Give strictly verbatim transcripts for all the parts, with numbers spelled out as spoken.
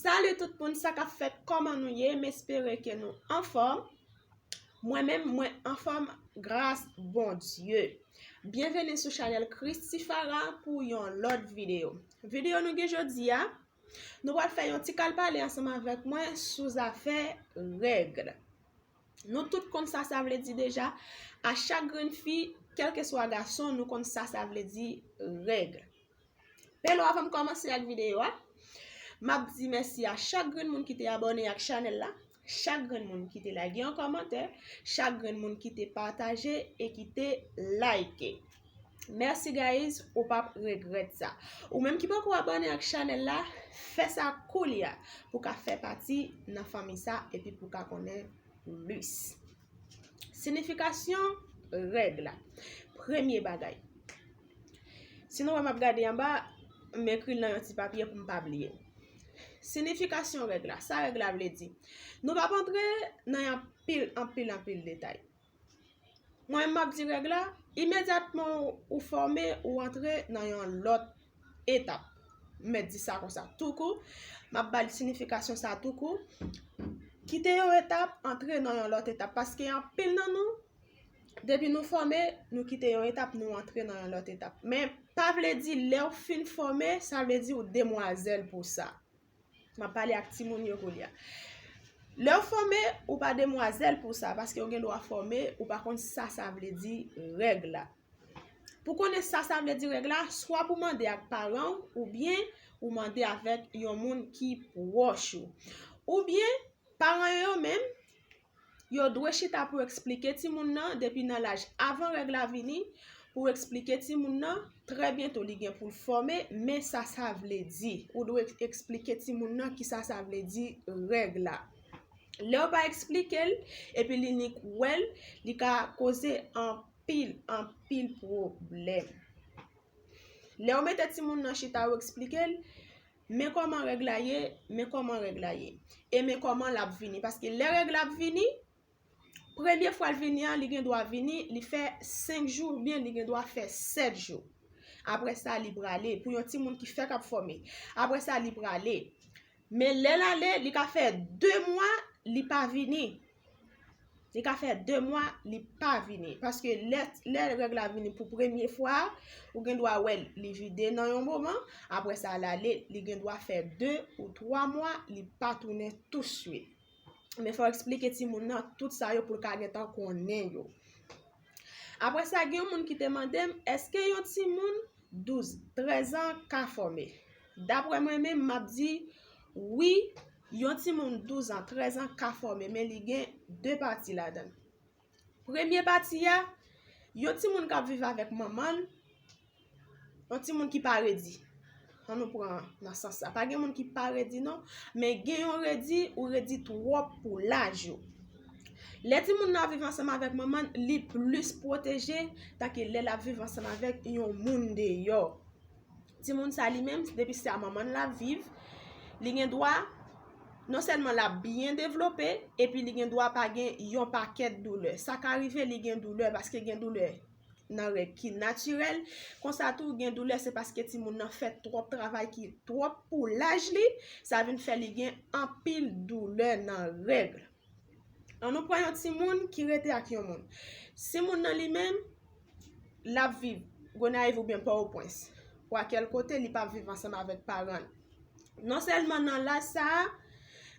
Salut tout moun, sa k ap fèt, kòman nou ye? M espere ke nou anfòm. Mwen menm, mwen anfòm, gras Bondye. Byenveni sou chanèl Christy Farah pou yon lòt videyo. Videyo nou gen jodi a, nou pral fè yon ti kal pale ansanm avèk mwen sou zafè règ. Nou tout konn sa sa vle di deja. A chak grenn fi, kèlkeswa gason, nou konn sa sa vle di règ. Pelo, avan m kòmanse ak videyo a, m ap di mèsi a chak grenn moun ki te abòne ak chanèl la, chak grenn moun ki te lage yon kòmantè, chak grenn moun ki te pataje e ki te like. Mèsi guys, ou p ap regrèt sa. Ou menm ki poko abòne ak chanèl la, fè sa koulye a pou w ka fè pati nan fanmi sa epi pou w ka konnen plis. Sinifikasyon règ la. Premye bagay. Si nou wè m ap gade anba, m ekri l nan yon ti papye pou m pa bliye. Sinifikasyon règ la. Sa règ la vle di? Nou p ap antre nan yon anpil, anpil, anpil detay. Mwen, m ap di règ la, imedyatman ou, ou fòme, ou antre nan yon lòt etap. M mèt di sa konsa, toukou. M ap ba l sinifikasyon sa toukou. Kite yon etap, antre nan yon lòt etap. Paske anpil nan nou, depi nou fòme, nou kite yon etap, nou antre nan yon lòt etap. Men, pa vle di lè w fin fòme, sa vle di ou demwazèl pou sa. M ap pale ak timoun yo koulye a. Lè w fòme, ou pa demwazèl pou sa, paske w gen dwa fòme, ou pa konn sa sa vle di règ la. Pou konnen sa sa vle di règ la, swa pou mande ak paran w, oubyen ou mande avèk yon moun ki pwòch ou. Oubyen, paran yo yo menm, yo dwe chita pou eksplike timoun nan depi nan laj avan règ la vini, pou eksplike timoun nan, trè byento li gen pou l fòme, men sa sa vle di. Ou dwe eksplike timoun nan kisa sa vle di règ la. Lè w pa eksplike l, epi li nik wè l, li ka koze anpil, anpil pwoblèm. Lè w mete timoun nan chita, ou eksplike l, men kòman règ la ye, men kòman règ la ye. E men kòman l ap vini. Paske lè règ la ap vini, premye fwa l vini an, li gen dwa vini, li fè senk jou, oubyen li gen dwa fè sèt jou. Apre sa, li prale. Pou yon timoun ki fèk ap fòme. Apre sa, li prale. Men lè l ale, li ka fè de mwa, li pa vini. Li ka fè de mwa, li pa vini. Paske lè, lè règ la vini pou premye fwa, ou gen dwa wè l, li vide nan yon moman. Apre sa, l ale, li gen dwa fè de ou twa mwa, li pa tounen touswit. Men fò w eksplike timoun nan tout sa yo pou l ka gentan konnen yo. Apre sa, gen yon moun ki te mande m, èske yon timoun douz, trèz an ka fòme? Daprè mwen menm, m ap di, wi, yon timoun douz an, trèz an ka fòme, men li gen de pati ladan l. Premye pati a, yon timoun k ap viv avèk manman l, yon timoun ki pa redi. Ann nou pran nan sans sa. Pa gen moun ki pa redi non, men gen yon redi, ou redi twòp pou laj ou. Lè timoun nan ap viv ansanm avèk manman l, li plis pwoteje tanke lè l ap viv ansanm avèk yon moun deyò. Timoun sa li menm, depi se a manman l l ap viv, li gen dwa, non sèlman l ap byen devlope, epi li gen dwa pa gen yon pakèt doulè. Sa ka rive li gen doulè, paske gen doulè nan règ ki natirèl. Konsa tou, gen doulè, se paske timoun nan fè twòp travay ki twòp pou laj li, sa vin fè li gen anpil doulè nan règ. Ann nou pran yon timoun ki rete ak yon moun. Si moun nan li menm, l ap viv Gonayiv oubyen Pòtoprens, pou a kèl kote, li p ap viv ansanm avèk paran l. Non sèlman nan laj sa a,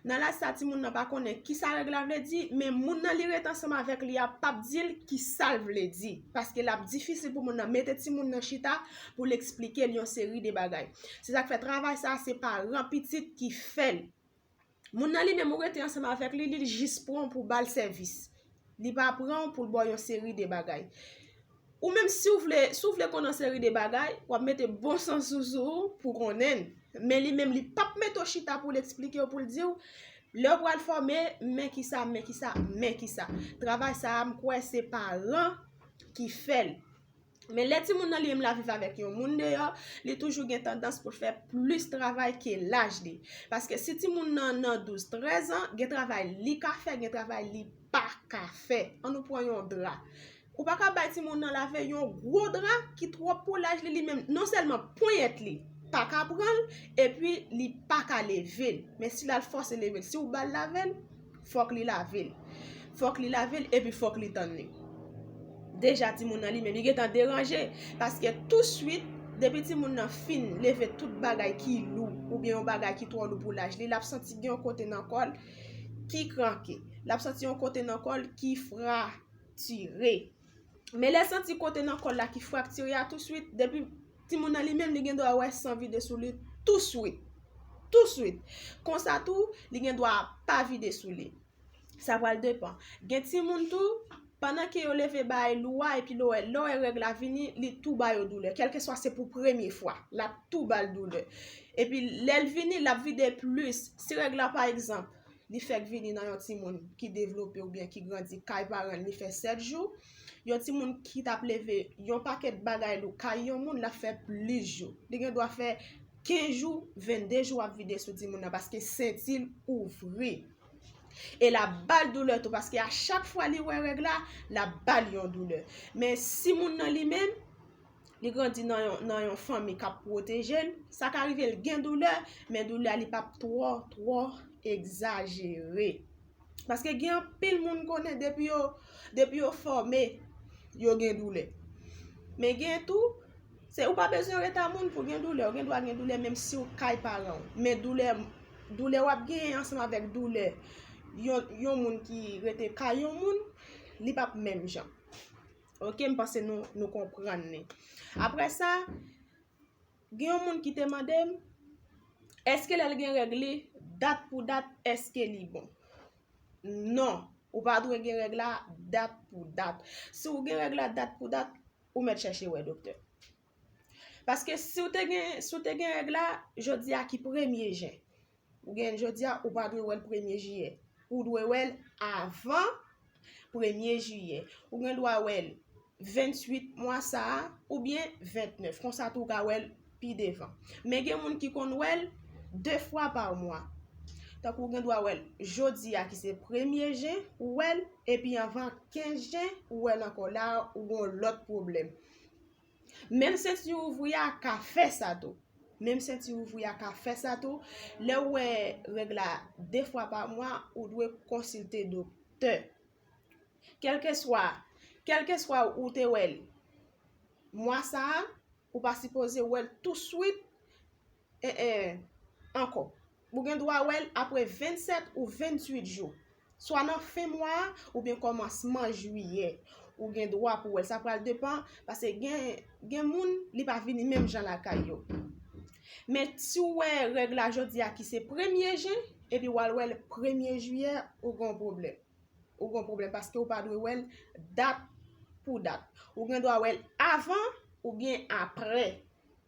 nan laj sa a, timoun nan pa konnen kisa règ la vle di, men moun nan li rete ansanm avèk li a p ap di l kisa l vle di. Paske l ap difisil pou moun nan mete timoun nan chita pou l eksplike l yon seri de bagay. Se sa k fè travay sa a, se paran pitit ki fè l. Moun nan li menm, ou rete ansanm avèk li, li jis pran w pou ba l sèvis. Li pa pran w pou l ba w yon seri de bagay. Ou menm, si w vle, si w vle konn yon seri de bagay, w ap mete bon sans ou sou ou pou konnen l. Men li menm, li p ap mete w chita pou l eksplike w, pou l di w, lè w pral fòme, men kisa, men kisa, men kisa. Travay sa a, m kwè se paran ki fè l. Men lè timoun nan li menm l ap viv avèk yon moun deyò, li toujou gen tandans pou l fè plis travay ke laj li. Paske si timoun nan nan douz, trèz an, gen travay li ka fè, gen travay li pa ka fè. Ann nou pran yon dra. Ou pa ka bay timoun nan lave yon gwo dra ki twòp pou laj li, li menm, non sèlman ponyèt li, pa ka pran l, epi li pa ka leve l. Men si l al fòse leve l, si w ba l lave l, fòk li lave l. Fòk li lave l, epi fòk li tann li. Deja, timoun nan li menm, li gentan deranje, paske touswit, depi timoun nan fin leve tout bagay ki lou, oubyen yon bagay ki twò lou pou laj li, l ap santi gen yon kote nan kò l ki kranke. L ap santi yon kote nan kò l ki fratire. Men lè l santi kote nan kò l la ki fraktire a touswit, depi timoun nan li menm, li gen dwa wè san vide sou li touswit. Touswit. Konsa tou, li gen dwa pa vide sou li. Sa pral depan. Gen timoun tou, pandan ke yo leve bagay lou a, epi lè w wè, lè w wè règ la vini, li tou ba yo doulè. Kèlkeswa se pou premye fwa, l ap tou ba l doulè. Epi lè l vini, l ap vide plis. Si règ la, pa egzanp, li fèk vini nan yon timoun ki devlope oubyen ki grandi kay paran l, li fè sèt jou, yon timoun ki t ap leve yon pakèt bagay lou kay yon moun, l ap fè plis jou. Li gen dwa fè kenz jou, vennde jou ap vide sou timoun nan, paske senti l ouvri. E l ap ba l doulè tou, paske a chak fwa li wè règ la, l ap ba l yon doulè. Men si moun nan li menm, li grandi nan yon, nan yon fanmi k ap pwoteje l, sa ka rive l gen doulè, men doulè a li p ap twò, twò egzajere. Paske gen anpil moun konnen depi yo, depi yo fòme, yo gen doulè. Men gen tou, se ou pa bezwen ret a moun pou gen doulè, ou gen dwa gen doulè menm si w kay paran w. Men doulè, doulè w ap genyen ansanm avèk doulè yon, yon moun ki rete kay yon moun, li p ap menm jan. Oke, m panse nou, nou konprann li. Apre sa, gen yon moun ki te mande m, èske lè l gen règ li, dat pou dat, èske li bon? Non, ou pa dwe gen règ la dat pou dat. Si w gen règ la dat pou dat, ou mèt chèche wè doktè. Paske si w te gen, si w te gen règ la, jodi a ki premye jen, ou gen jodi a, ou pa dwe wè l premye jiyè. Ou dwe wè l avan premye jiyè. Ou gen dwa wè l venntuit mwa sa a, oubyen ventnèf. Konsa tou, ou ka wè l pi devan. Men gen moun ki konn wè l de fwa pa mwa. Tankou ou gen dwa wè l jodi a, ki se premye jen, ou wè l, epi anvan kenz jen, ou wè l ankò. La a, ou gen yon lòt pwoblèm. Menm senti ouvri a ka fè sa tou. Menm senti ouvri a ka fè sa tou. Lè w wè règ la de fwa pa mwa, ou dwe konsilte doktè. Kèlkeswa, kèlkeswa ou te wè l mwa sa a, ou pa sipoze wè l touswit, en, en, ankò. Ou gen dwa wè l apre vennsèt ou venntuit jou, swa nan fen mwa a oubyen kòmansman jiyè. Ou gen dwa pou wè l. Sa pral depan, paske gen, gen moun, li pa vini menm jan lakay yo. Men si w wè règ la jodi a ki se premye jen, epi w al wè l premye jiyè, ou gen yon pwoblèm. Ou gen yon pwoblèm paske ou pa dwe wè l dat pou dat. Ou gen dwa wè l avan oubyen apre.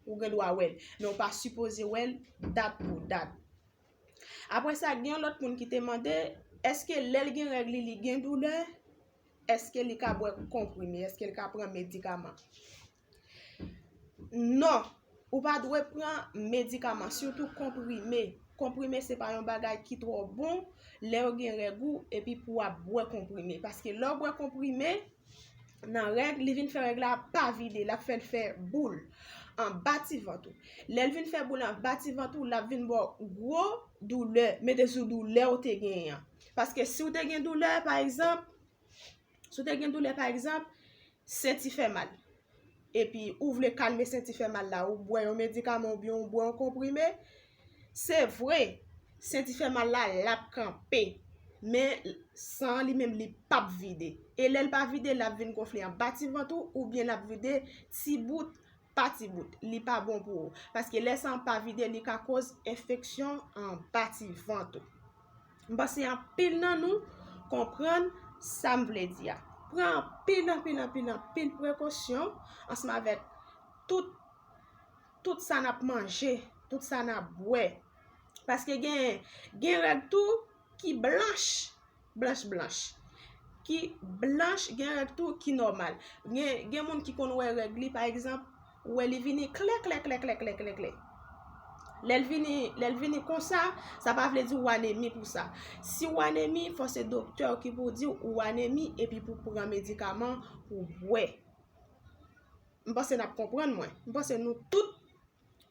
Ou gen dwa wè l. Men ou pa sipoze wè l dat pou dat. Apre sa, gen yon lòt moun ki te mande, èske lè l gen règ li, li gen doulè? Èske li ka bwè konprime? Èske li ka pran medikaman? Non, ou pa dwe pran medikaman, sitou konprime. Konprime se pa yon bagay ki twò bon lè w gen règ ou epi pou w ap bwè konprime. Paske lè w bwè konprime, nan règ, li vin fè règ la pa vide, l ap fè l fè boul anba ti vant ou. Lè l vin fè boul anba ti vant ou, l ap vin ba w gwo doulè, mete sou doulè w te genyen an. Paske si w te gen doulè, pa egzanp, si w te gen doulè, pa egzanp, senti fè mal, epi ou vle kalme senti fè mal la, ou bwè yon medikaman oubyen ou bwè yon konprime, se vre, senti fè mal la, l ap kanpe, men san an li menm, li p ap vide. E lè l pa vide, l ap vin gonfle anba ti vant ou, oubyen l ap vide ti bout pa ti bout. Li pa bon pou ou. Paske lè san an pa vide, li ka koz enfeksyon anba ti vant ou. M panse anpil nan nou konprann sa m vle di a. Pran anpil, anpil, anpil, anpil prekosyon ansanm avèk tout, tout sa n ap manje, tout sa n ap bwè. Paske gen, gen règ tou ki blanch, blanch, blanch. Ki blanch, gen règ tou ki nòmal. Gen, gen moun ki konn wè règ li, pa egzanp, ou wè li vini klè, klè, klè, klè, klè, klè, klè. Lè l vini, lè l vini konsa, sa pa vle di w anemi pou sa. Si w anemi, fò se doktè w ki pou di w ou anemi epi pou pran medikaman pou bwè. M panse n ap konprann mwen. M panse nou tout,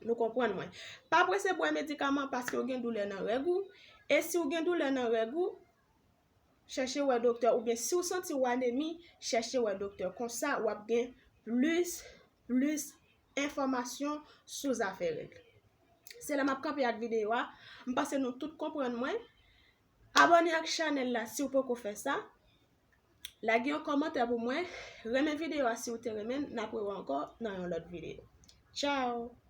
Nou konprann mwen. Pa prese bwè medikaman paske w gen doulè nan règ ou. E si w gen doulè nan règ ou, chèche wè doktè. Oubyen si w santi w anemi, chèche wè doktè. Konsa, w ap gen plis, plis enfòmasyon sou zafè règ. Se la m ap kanpe ak videyo a. M panse nou tout konprann mwen. Abòne ak chanèl la si w poko fè sa. Lage yon kòmantè pou mwen. Renmen videyo a si w te renmen. N ap rewè ankò nan yon lòt videyo. Tchao!